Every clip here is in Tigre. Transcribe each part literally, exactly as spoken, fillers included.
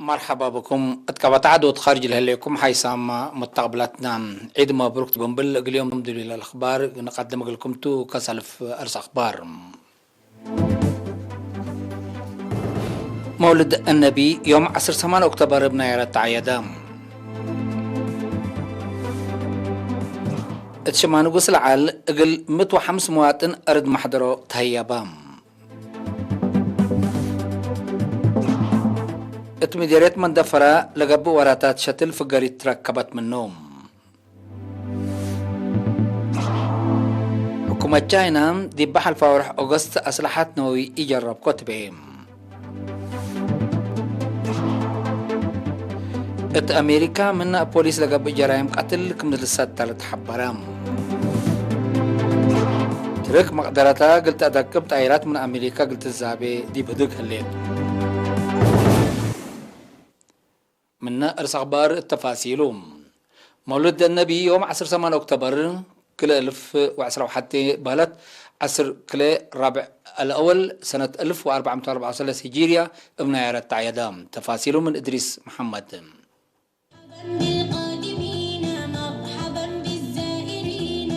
መርሐባ ብኩም። እት ቀበት ዐድ ወእት ካርጅ ለህሌኩም ሓይሳም መተቅብላትና፣ ዒድ መብሩክ ዲብ እንብል እግል ዮም ድሉል አልአኽባር ንቀድም እግልኩም ቱ። ከሰልፍ አርስ አኽባር። መውልድ እነቢ ዮም ዐስር ሰማን ኦክቶበር እብ ናይረት ተዐየደ። እት ሽማ ንጉስ ለዐል እግል ምእት ወሐምስ መዋጥን አርድ መሕደሮ ተህየበ። እት ምዴርየት መንደፈረ ለገብእ ወራታት ሸትል ፍገሪት ትረከበት ምኑ። ሕኩመት ቻይና ዲብ ሐልፋ ወርሕ ኦገስት አስለሐት ነወዊ ኢጀረብኮ ትቤ። እት አሜሪካ ምን ፖሊስ ለገብእ ጀራይም ቀትል ክም ልሰተል ተሐበረ። ትርክ መቅደረታ እግል ተአደቅብ ጣይራት ምን አሜሪካ እግል ትዛቤ ዲብ ህድግ ህሌት። ምነ እርስ አኽባር እት ተፋሲሉ። መውልድ ነቢ ዮም ዐስር ሰማን ኦክቶበር ክልኤ እልፍ ወዕስራ ወሐቴ በህለት ዐስር ክልኤ ራብዕ አልአወል ሰነት እልፍ ወአርበዕ ምእት ወአርበዕ ወሰለስ ሂጂርያ እብ ናይረት ተዐየደ። ተፋሲሉ ምን እድሪስ መሐመድ። مرحبا بالقادمين، مرحبا بالزائرين،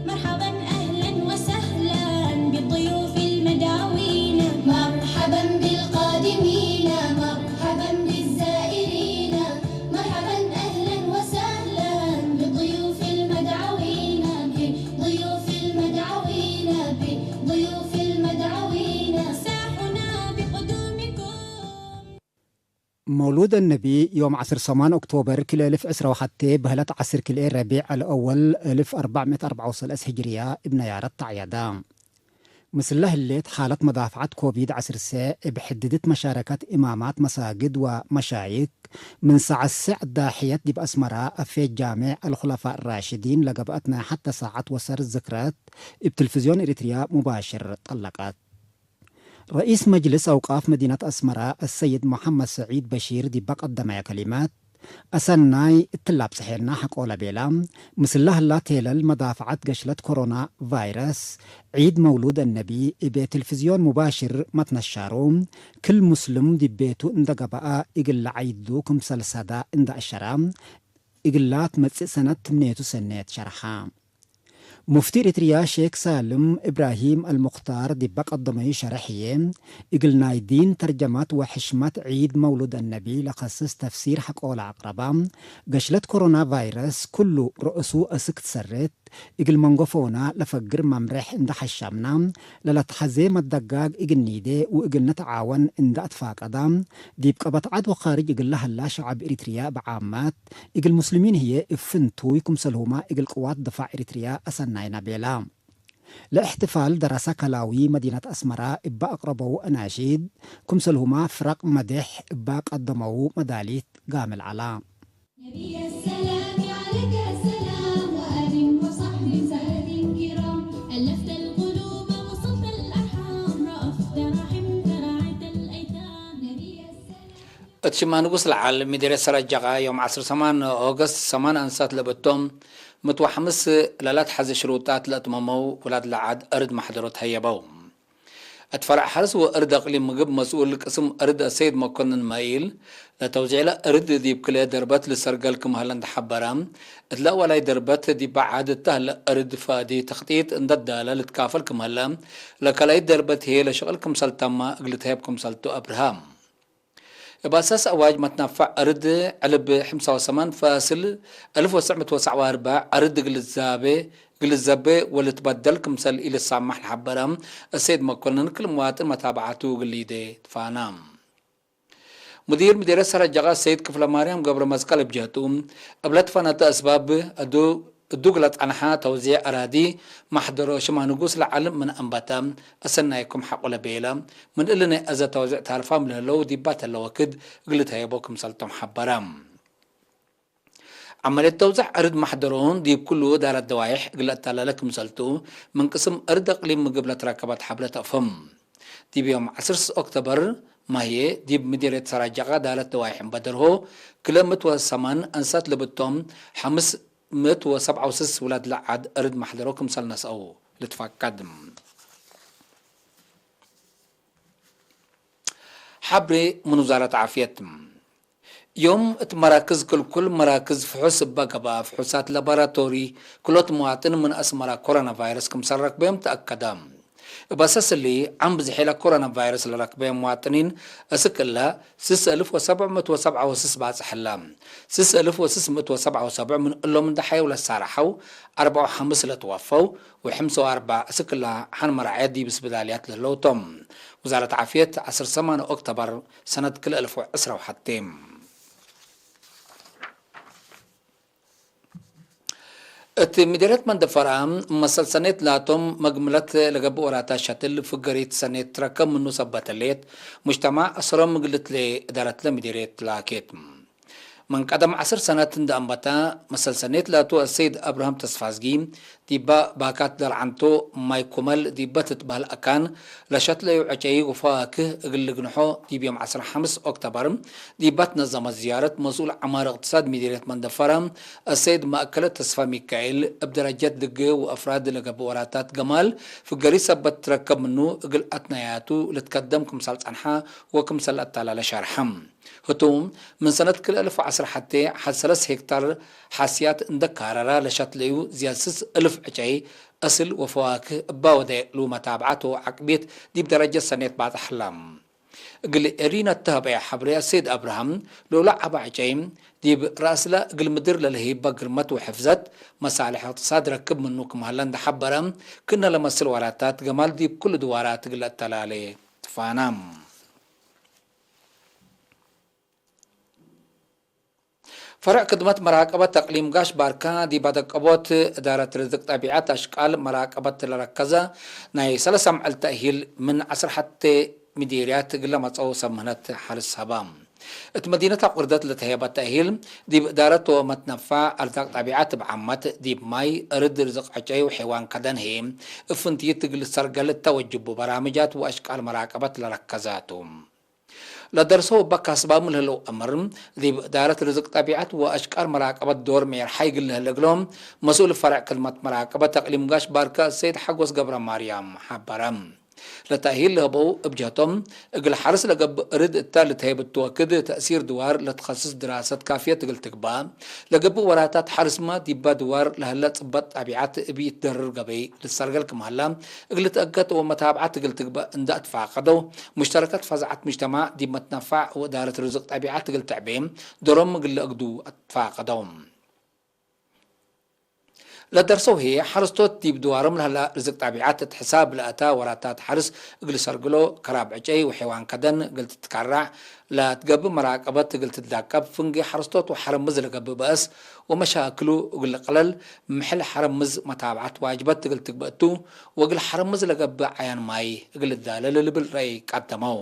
مرحبا أهلا وسهلا بالضيوف المدعوين. مرحبا بالقادمين، مرحبا بالزائرين، مرحبا أهلا وسهلا بالضيوف المدعوين، بالضيوف المدعوين، بالضيوف المدعوين. ساحنا بقدومكم. መውሉድ ነቢ ዮም ዐስር ሰማን ኦክቶበር ክልኤ እልፍ ዕስራ ወሐቴ በህለት ዐስር ክልኤ ረቢዕ አልአወል እልፍ አርበዕ ምእት አርበዕ ወሰለስ ሂጅርያ እብ ነያረት ተዕየደ። ምስለ ህሌት ሓለት መዳፍዐት ኮቪድ ዐስር ሰዕ እብ ሕድድት መሻረከት እማማት መሳግድ ወመሻይክ ምን ሰዓት ሰዕ ዳሕየት ዲብ አስመራ አፌ ጃሜዕ አልኹለፋእ ራሽዲን ለገብአት ናይ ሐተ ሳዐት ወሰር ዝክረት እብ ትልፍዝዮን ኤሪትርያ ሙባሽር ጠለቀት። ረኢስ መጅልስ አውቃፍ መዲነት አስመራ አሰይድ መሐመድ ሰዒድ በሺር ዲበ ቀደመየ ከሊመት፣ አሰናይ እትለ አብጽሐና ሐቆለ ቤላ፣ ምስለ ህላ ቴለል መዳፍዐት ገሽለት ኮሮና ቫይረስ፣ ዒድ መውሉድ አነቢ እቤ ትልፍዝዮን ሙባሽር መትነሻሩ፣ ክል ሙስልም ዲብ ቤቱ እንደ ገብአ እግል ለዐይዱ ክምሰል ሰዳ እንደ አሸራ፣ እግላ ትመጽእ ሰነት ትምኔቱ ሰኔት ሸርሐ። ሙፍቲ ኤሪትርያ ሼክ ሳልም እብራሂም አልሙክታር ዲበ ቀደመዩ ሸርሕ ህዬ፣ እግል ናይ ዲን ተርጀማት ወሕሽመት ዒድ መውሉድ አነቢ ለከስስ ተፍሲር ሐቆለ አቅረበ። ገሽለት ኮሮና ቫይረስ ክሉ ረእሱ አስክ ትሰሬት፣ እግል መንጎፎና ለፈግር መምሬሕ እንደ ሐሻምና፣ ለለትሐዜ መደጋግ እግል ኒዴ ወእግል ንትዓወን እንደ አትፋቀዳ፣ ዲብ ቀበት ዐድ ወካርጅ እግል ለሀላ ሸዐብ ኤሪትርያ እብ ዓመት፣ እግል ሙስሊሚን ህዬ እብ ፍንቱይ ክምሰልሁመ እግል ቅዋት ድፋዕ ኤሪትርያ አሰናይነ ቤለ። ለእሕትፋል ደረሰ ከላዊ መዲነት አስመራ እበ አቅረበው አናሺድ፣ ክምሰልሁመ ፍረቅ መዴሕ እበ ቀደመው መዳሊት ጋምል ዐላ። نبي السلام عليك السلام وآل وصحب سادة كرام. ألفت القلوب وصلت الأرحام، رأفت رحمت رعيت الأيتام. نبي السلام. እት ሽማ ንጉስ ለዐል ምዴርየት ሰረጀቃ ዮም ዐስር ሰማን ኦገስት ሰማን አንሳት ለብቶም ምትወሐምስ ለላትሐዜ ሽሩጣት ለአትመመው ውላድ ለዐድ እርድ መሕደሮት ሀየበው። እት ፈረዕ ሐርስ ወእርድ አቅሊም ምግብ መስኡል ቅስም እርድ አሰይድ መኮንን ማይል፣ ለተውዚዕለ እርድ ዲብ ክልኤ ደርበት ልሰርገል ክም ሀለ እንደ ሐበረ፣ እትለ አወላይ ደርበት ዲበ ዐድ እተ ህለ እርድ ፋዲ ተክጢጥ እንደ ዳለ ልትካፈል ክም ሀለ፣ ለካልአይት ደርበት ህዬ ለሽቅል ክምሰል ተመ እግል ልትሀየብ ክምሰልቱ አብርሀ። እብ አሳስ አዋጅ መትነፈዕ እርድ ዕልብ ሕምሳ ወሰማን ፋስል አልፍ ወትሰዕ ምእት ወሰብዓ ወአርበዕ እርድ እግል ልዛቤ፣ እግል ልዘቤ ወልትበደል ክምሰል ኢልሳመሕ ለሐበረ አሰይድ መኮንን፣ ክል ምዋጥን መታብዐቱ እግል ሊዴ ትፋና። ሙዲር ምዴርየት ሰረጀቃ አሰይድ ክፍለማርያም ገብረመስቀል እብ ጀህቱ፣ እብ ለትፈነተ አስባብ እዱ እዱግ ለጸንሐ ተውዜዕ አራዲ መሕደሮ ሽማ ንጉስ ለዐል ምን አንበተ፣ አሰናይኩም ሐቆለ ቤለ። ምን እሊ ናይ አዘ ተውዜዕ ታልፋም ለህለው ዲባ ተለ ወክድ እግል ልትሀየቦ ክምሰልቶም ሐበረ። ዐመልየት ተውዜዕ እርድ መሕደሮን ዲብ ኩሉ እዳረት ደዋይሕ እግል ለአተላለ ክምሰልቱ፣ ምን ቅስም እርድ አቅሊም ምግብ ለትረከበት ሐብለት አፍህም። ዲብ ዮም ዐስር ኦክቶበር ማህዬ ዲብ ምዴርየት ሰራጀቃ ዳለት ደዋይሕ እምበደርሆ፣ ክለ ምእት ወሰማን አንሳት ለብቶም፣ ሐምስ ምእት ወሰብዓ ወስስ ውላድ ለዐድ እርድ መሕደሮ ክምሰል ነስአው ልትፈቀድ። ሐብሬ ምን ውዛረት ዓፍየት። ዮም እት መራክዝ ክልኩል መራክዝ ፍሑስ እበ ገብአ ፍሑሳት ላቦራቶሪ፣ ክሎት መዋጥን ምን አስመራ ኮሮና ቫይረስ ክምሰል ረክበዮም ተአከደ። እብ አሰስ እሊ፣ ዓም ብዝሕ ለኮሮና ቫይረስ ለረክበዮም መዋጥኒን፣ እስክ እለ ስስ እልፍ ወሰብዕ ምእት ወሰብዓ ወስስ ባጽሕ ህለ። ስስ እልፍ ወስስ ምእት ወሰብዓ ወሰብዕ ምን እሎም እንደ ሐየው ለሳረሐው፣ አርበዕ ወሐምስ ለትወፈው፣ ወሐምስ ወአርበዕ እስክ እለ ሐን መራዕየት ዲብ ስብዳልያት ለህለው ቶም። ውዛረት ዓፍየት፣ ዐስር ሰማን ኦክቶበር ሰነት ክልኤ እልፍ ወዕስራ ወሐቴ። እት ምዴርየት መንደፈራ፣ መሰል ሰኔት ላቶም መግምለት ለገብእ ወራታት ሸትል ፍገሪት ሰኔት ትረከብ ምኑ ሰበት ህሌት፣ ሙጅተማዕ አሰሮም እግል ልትሌ እዳረትለ ምዴርየት ላኬት። ምን ቀደም ዐስር ሰነት እንደ አንበታ፣ መሰል ሰኔት ላቱ አሰይድ አብርሃም ተስፋዝጊ፣ ዲበ ባካት ደርዓንቶ ማይ ኩመል ዲበ ትትበህል አካን ለሸትለዩ ዕጨይ ወፈዋክህ እግል ልግንሖ ዲብ ዮም ዐስራ ሐምስ ኦክቶበር ዲበ ትነዘመት ዝያረት መስኡል ዐማር እቅትሳድ ምዲርየት መንደፈረ አሰይድ ማእከለ ተስፋ ሚካኤል፣ እብ ደረጀት ድጌ ወአፍራድ ለገብእ ወራታት ገማል ፍገሪ ሰበት ትረከብ ምኑ እግል አትናያቱ ልትከደም ክምሰል ጸንሐ ወክምሰል አተላለ ሸርሐ። ህቱ፣ ምን ሰነት ክልኤ እልፍ ወዐስር ሐቴ ሐድ ሰለስ ሄክታር ሐስያት እንደ ካረረ ለሸትለዩ ዝያድ ስስ እልፍ ዕጨይ፣ እስል ወፈዋክህ እባ ወደ እሉ መታብዓት ወዐቅቤት ዲብ ደረጀት ሰኔት ባጽሕ ህለ። እግል ኤሪና እተሀበየ ሐብሬ አሰይድ አብርሃም፣ ለእሉ ዐበ ዕጨይ ዲብ ረአስለ እግል ምድር ለልህይበ ግርመት ወሕፍዘት መሳልሕ እቅትሳድ ረክብ ምኑ ክም ሀለ እንደ ሐበረ፣ ክእነ ለመስል ወራታት ገማል ዲብ ኩሉ ድዋራት እግል አተላሌ ትፋና። ፈርዕ ክድመት መራቀበት እቅሊም ጋሽ ባርካ ዲብ አደቀቦት እዳረት ርዝቅ ጠቢዐት አሽቃል መራቀበት ለረከዘ ናይ ሰለስ አምዕል ተእሂል ምን ዐስር ሐቴ ምዲርያት እግለ መጸው ሰብ ምህነት ሐርስ ሀባ። እት መዲነት አቁርደት ለተሄበ ተእሂል ዲብ እዳረት ወመትነፋዕ አርዛቅ ጠቢዐት እብ ዓመት ዲብ ማይ፣ እርድ፣ ርዝቅ ዕጨይ ወሐይዋን ከደን ህዬ እብ ፍንትይት እግል ሰርገል እተ ወጅቡ በራምጃት ወአሽቃል መራቀበት ለረከዘ ቱ። ለደርሰው እበ ካስባም ለህለው አምር፣ ዲብ እዳረት ርዝቅ ጠቢዐት ወአሽቃል መራቀበት ዶር ሜርሓይ እግል ለህለ እግሎም፣ መስኡል ፈርዕ ክድመት መራቀበት አቅሊም ጋሽ ባርከ አሰይድ ሐጎስ ገብረ ማርያም ሐበረ። ለተእሂል ለህበው እብ ጀቶም፣ እግል ሐርስ ለገብእ እርድ እተ ልትሀይብ እቱ ወክድ ተእሲር ድዋር ለትኸስስ ድራሰት ካፍየት እግል ትግባእ፣ ለገብእ ወራታት ሐርስመ ዲበ ድዋር ለህለ ጽበጥ ጠቢዐት እብ ኢትደርር ገበይ ልትሰርገል ክም ሀላ እግል ልትአገጥ ወመታብዐት እግል ትግበእ እንደ አትፋቀደው፣ ሙሽተረከት ፈዛዐት ሙጅተማዕ ዲብ መትነፋዕ ወእዳረት ርዝቅ ጠቢዐት እግል ትዕቤ ዶሮም እግል ለአግዱ አትፋቀደው። ለደርሰው ህዬ፣ ሐረስቶት ዲብ ድዋሮም ለህላ ርዝቅ ጠቢዐት እት ሕሳብ ለአታ ወራታት ሐርስ እግል ሰርግሎ፣ ከራብ ዕጨይ ወሐይዋን ከደን እግል ትትከራዕ፣ ለትገብእ መራቀበት እግል ትትዳቀብ፣ ፍንጌ ሐረስቶት ወሐረምዝ ለገብእ በአስ ወመሻክሉ እግል ልቅለል፣ ምሕል ሐረምዝ መታብዐት ዋጅበት እግል ትግበእ ቱ፣ ወእግል ሐረምዝ ለገብእ ዐያን ማይ እግል ልዳለል ልብል ረአይ ቀደመው።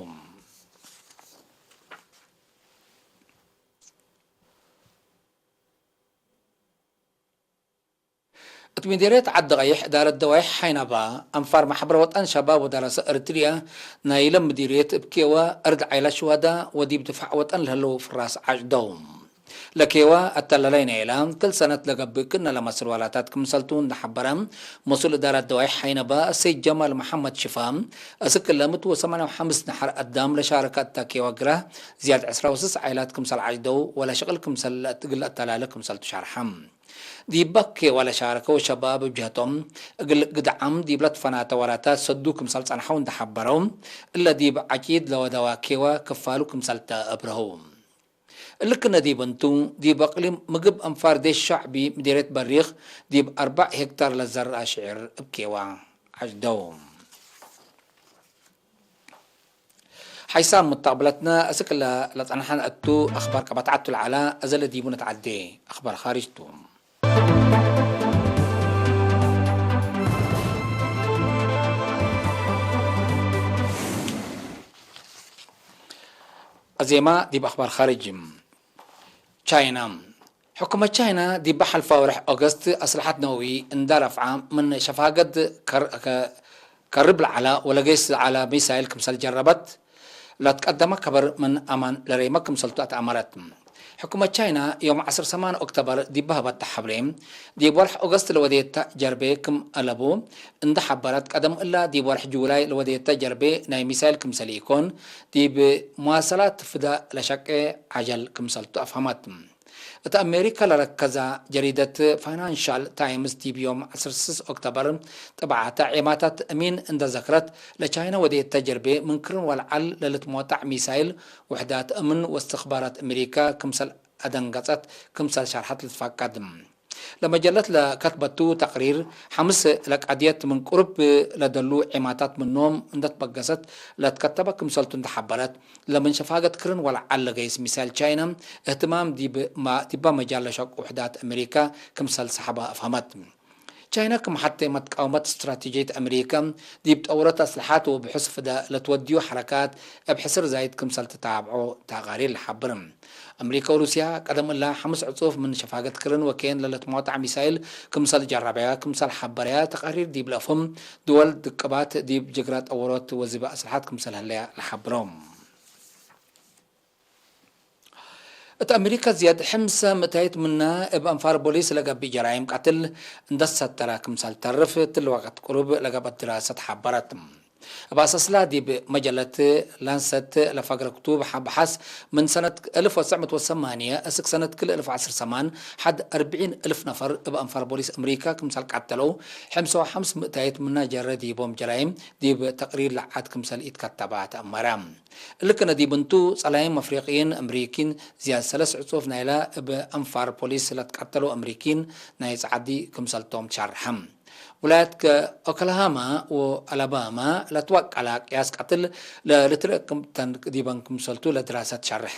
እት ምዲርየት ዐዲ ቀይሕ እዳረት ደዋይሕ ሐይነባ፣ አንፋር ማሕበር ወጠን ሸባብ ወደረሰ እርትርየ፣ ናይለ ምዲርየት እብ ኬወ፣ እርድ ዓይላት ሽዋዳ ወዲብ ድፋዕ ወጠን ለህለው ፍራስ ዐጭደው። ለኬወ አተለላይ ናይላ፣ ክል ሰነት ለገብእ ክእነ ለመስል ዋላታት ክምሰልቱ እንደ ሐበረ፣ መስኡል እዳረት ደዋይሕ ሐይነባ፣ አሰይድ ጀማል መሐመድ ሽፋ፣ እስክ ለምእት ወሰማንያ ወሐምስ ነሐር አዳም ለሻረከ እተ ኬወ ግራህ፣ ዝያድ ዕስራ ወስስ ዓይላት ክምሰል ዐጭደው፣ ወለሽቅል ክምሰል እግል አተላለ ክምሰልቱ ሸርሐ። ዲበ ኬወ ለሻረከው ሸባብ እብ ጀህቶም፣ እግል ግድዓም ዲብ ለትፈናተ ወራታት ሰዱ ክምሰል ጸንሐው እንደ ሐበረው፣ እለ ዲብ ዐጪድ ለወደዋ ኬወ ክፋሉ ክምሰል ተአብረሀው። እሊ ክነ ዲብ እንቱ፣ ዲብ አቅሊም ምግብ አንፋር ዴሽ ሸዕቢ ምዲርየት በሪክ፣ ዲብ አርበዕ ሄክታር ለዘርአ ሽዕር እብ ኬወ ዐጭደው። ሐይሳም ሙተቅብለትነ፣ እስክ እለ ለጸንሐነ እቱ አክባር ቀበት ዐቱ ለዐለ፣ እዘ ለዲቡ ነትዐዴ አክባር ካርጅ ቱ። አዜመ ዲብ አክባር ካርጅ። ቻይና። ሕኩመት ቻይና ዲበ ሐልፈ ወርሕ ኦገስት አስለሐት ነወዊ እንዳ ረፍዐ ምን ሸፋገድ ከር-፣ ከ-፣ ከርብ ለዐለ ወለገይስ ለዐለ ሚሳይል ክምሰል ጀረበት ለትቀደመ ከበር ምን አማን ለሬመ ክምሰልቱ አትአመረት። ሕኩመት ቻይና ዮም ዐስር ሰማን ኦክቶበር ዲብ ሀበተ ሐብሬ፣ ዲብ ወርሕ ኦገስት ለወዴተ ጀርቤ ክም አለቡ እንደ ሐበረት፣ ቀደም እላ ዲብ ወርሕ ጁላይ ለወዴተ ጀርቤ ናይ ሚሳይል ክምሰል ኢኮን፣ ዲብ መዋሰላት ፍደ ለሸቄ ዐጀል ክምሰልቱ አፍሀመት። እት አሜሪካ ለረከዛ ጀሪደት ፋይናንሻል ታይምስ ዲብ ዮም ዐስር ስስ ኦክቶበር ጥብዓተ ዔማታት እሚን እንደ ዘክረት፣ ለቻይና ወዴተ ጀርቤ ምን ክርን ወለዐል ለልትሞጣዕ ሚሳይል ውሕዳት እምን ወእስትኽባራት አሜሪካ ክምሰል አደንገጸት ክምሰል ሸርሐት ልትፈቀድ። ለመጀለት ለከትበቱ ተቅሪር፣ ሐምስ ለቀድየት ምን ቅሩብ ለደሉ ዔማታት ምኖም እንደ ትበገሰት ለትከተበ ክምሰልቱ እንደ ሐበረት፣ ለምን ሸፋገት ክርን ወለዐል ለገይስ ሚሳይል ቻይና እህትማም ዲብ ማ-፣ ዲባ መጃል ለሸቁ ውሕዳት አሜሪካ ክምሰል ሰሐበ አፍሀመት። ቻይና ክም ሐቴ መትቃወመት ስትራቴጂየት አሜሪካ ዲብ ጠውረት አስልሓት ወብሑስ ፍደ ለትወድዩ ሐረካት እብ ሕስር ዛይድ ክምሰል ትታብዖ ተቃሪር ለሐብር። አሜሪካ ወሩስያ ቀደም እላ ሐምስ ዕጹፍ ምን ሸፋገት ክርን ወኬን ለልትሞጣዕ ሚሳይል ክምሰል ጀረበያ ክምሰል ሐበረያ ተቃሪር ዲብ ለአፍህም፣ ድወል ድቅባት ዲብ ጅግረ ጠውሮት ወዝበ አስልሓት ክምሰል ህለያ ለሐብሮ። እት አሜሪካ ዝያድ ሕምሰ ምእታይት ምና እብ አንፋር ቦሊስ ለገብእ ጀራይም ቀትል እንደ ሰተረ ክምሰል ተርፍ፣ እትሊ ወቅት ቅሩብ ለገብአት ድራሰት ሐበረት። እብ አሰስላ ዲብ መጀለት ላንሰት ለፈግረ ክቱብ ሐ-፣ በሐስ፣ ምን ሰነት እልፍ ወትሰዕ ምእት ወሰማንየ እስክ ሰነት ክል እልፍ ዐስር ሰማን ሐድ አርብዒን እልፍ ነፈር እብ አንፋር ቦሊስ አሜሪካ ክምሰል ቀተለው፣ ሕምሰ ወሐምስ ምእታይት ምና ጀረ ዲቦም ጀራይም ዲብ ተቅሪር ለዓድ ክምሰል ኢትከተበ ተአመረ። እሊ ክነ ዲብ እንቱ፣ ጸላይም አፍሪቅይን አምሪኪን ዝያድ ሰለስ ዕጹፍ ናይለ እብ አንፋር ፖሊስ ለትቀተሉ አምሪኪን ናይ ጸዓዲ ክምሰልቶም ትሸርሐ። ውላያት ከኦክላሃማ ወአላባማ ለትወቀለ ቅያስ ቀትል ለልትልእክ ተን ዲበን ክምሰልቱ ለድራሰት ሸርሕ።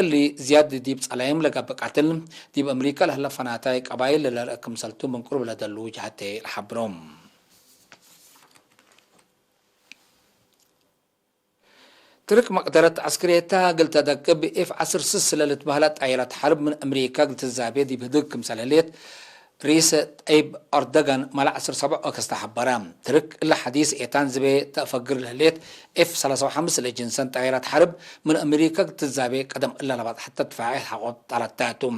እሊ ዝያድ ዲብ ጸላይም ለገብእ ቀትል፣ ዲብ አምሪካ ለህለ ፈናታይ ቀባይል ለለርእ ክምሰልቱ ምን ቅሩብ ለደሉ ጀሀቴ ለሐብሮም። ትርክ መቅደረት ዐስክርየታ እግል ተደቅብ ኤፍ ዐስር ስስ ለልትበህለ ጣይራት ሐርብ ምን አምሪካ እግል ትዛቤ ዲብ ህድግ ክምሰል ህሌት፣ ርኢስ ጠይብ ኦርደጋን ማለ ዐስር ሰብዕ ኦገስት ሐበረ። ትርክ እለ ሐዲስ ኤታን ዝቤ ተአፈግር ለህሌት፣ ኤፍ ሰላሳ ወሐምስ ለጅንሰን ጣይራት ሐርብ ምን አምሪካ እግል ትዛቤ ቀደም እለ ለበጽሐተ ድፋዕየት ሐቆ ጠለተ ቱ።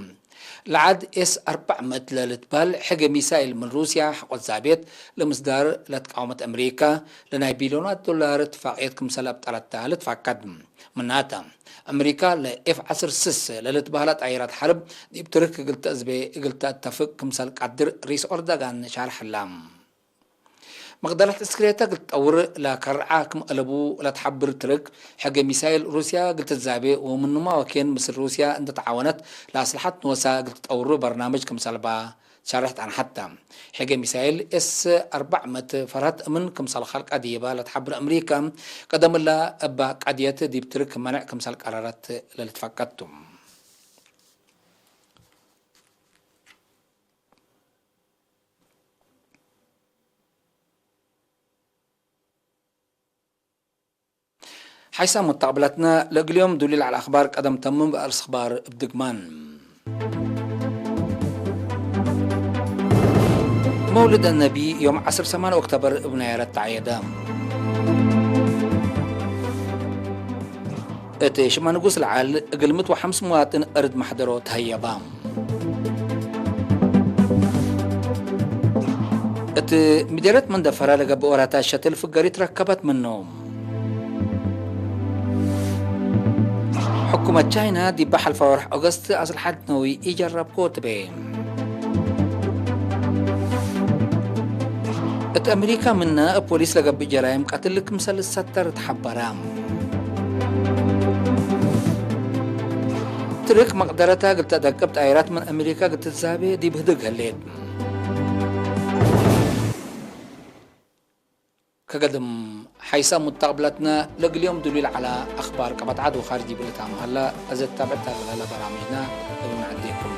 ለዐድ ኤስ አርበዕ ምእት ለልትበህል ሕገ ሚሳይል ምን ሩስያ ሐቆ ዛቤት ለምስዳር ለትቃወመት አምሪካ፣ ለናይ ቢልዮናት ዶላር እትፋቅየት ክምሰል አብጠለተ ልትፋቀድ። ምናተ፣ አምሪካ ለኤፍ ዐስር ስስ ለልትበህለ ጣይራት ሐርብ ዲብ ትርክ እግል ተአዝቤ እግል ተአተፍቅ ክምሰል ቀድር ርኢስ ኦርደጋን ሻርሐ ህላ። መቅደረት ዕስክርየተ እግል ትጠውር ለከርዐ ክም አለቡ ለትሐብር ትርክ፣ ሕገ ሚሳይል ሩስያ እግል ትዛቤ ወምኑመ ወኬን ምስል ሩስያ እንደ ተዓወነት ለአስልሐት ኖሳ እግል ትጠውሩ በርናምጅ ክምሰልባ ሻርሕ ጣንሐተ። ሕገ ሚሳይል ኤስ አርበዕ ምእት ፈርሀት እምን ክምሰል ኸልቀ ዲበ ለትሐብር አምሪካ፣ ቀደም እለ እበ ቀድየት ዲብ ትርክ መነዕ ክምሰል ቀረረት ለልትፈቀድ ቱ። ሓይሳም ሙተቅብለትነ ለእግል ዮም ዱሊ ለዐለ አኽባር ቀደም ተምም በአርስ አኽባር እብ ድግማን። መውልድ አነቢ ዮም ዐስር ሰማን ኦክተበር እብ ናይረት ተዐየደ። እት ሽመ ንጉስ ለዐል እግል ምት ወሐምስ መዋጥን እርድ መሕደሮ ተሀየባ። እት ምዴረት መንደፈራ ለገብእ ወራታት ሸትል ፍገሪት ረከበት ምኖም። ሕኩመት ቻይና ዲበ ሐልፈ ወርሕ ኦገስት አስልሐት ነዊ ኢጀረብኮ ትቤ። እት አምሪካ ምነ እብ ፖሊስ ለገብእ ጀራይም ቀትል ክምሰል ልትሰተር ተሐበረ። ትርክ መቅደረተ እግል ተደቅብ ጣይራት ምን አምሪካ እግል ትትዛቤ ዲብ ህድግ ህሌት። ከገድም ሓይሳም ሙተቅብለትነ ለእግል ዮም ዱሉል ዐለ አኽባር ቀበት ዐድ ወካርጅ ዲብ ልታመ ሀለ። እዘ ትታብዕት ለሀለ በራምጅነ እብ ነዐዴኩም።